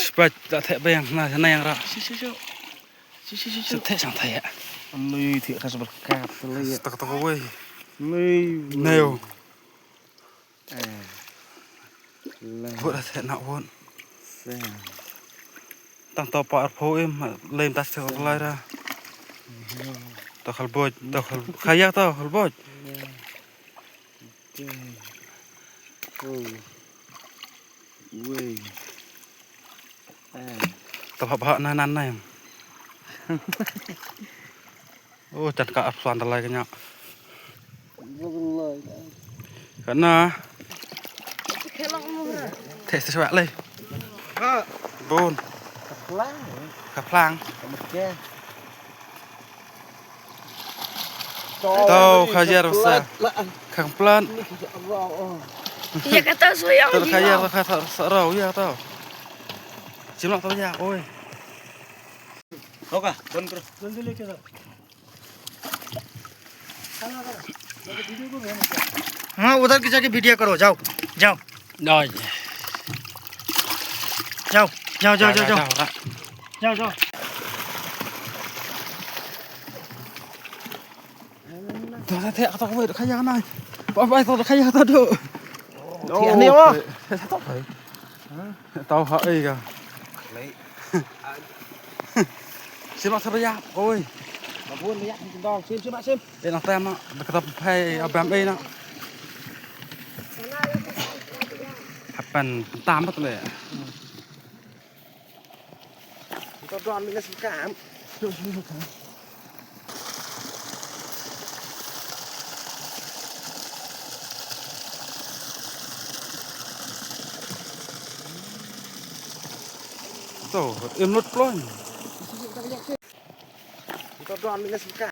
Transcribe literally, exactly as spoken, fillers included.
Spat la theh beng na na yang ra. Sa theh sang theh ya. Nui theh ka sberkat le ya. Tak tak wei. Nui. Neu. Eh. Bot la theh na bot. Tang to par pho im lem tas te lai ra. To khal boj, to khal khaya to khal boj. Wei. To hap hap na nan na yang. Oh, chan ka ap suan dalai kanya. Kana. Tes tes wak lei. Bun. Kaplang. Kaplang. Tau khajar sa. Khang plan. Ya kata soyang. Tau khajar sa sa rau ya tau. Cuma tau ya oi. Hoga, bon kro. हाँ, उधर की जाके वीडियो करो, जाओ, जाओ। जाओ। जाओ, जाओ, जाओ, जाओ, जाओ। जाओ, जाओ। Dah, dah, dah, kata kau dah kaya nai. Bye bye, tau dah kaya tau dah. Oh, ni apa? Tau ha ei ka. Sim sa ba ya, oi. Ba bun ba ya, sim dong, sim sim sim. Ei na tam na, ba ka tam phai a bam ei na. Hapan tam ba tu le. Ito don mi na sim kam. To, im lut plon. Ito don mi na sim kam.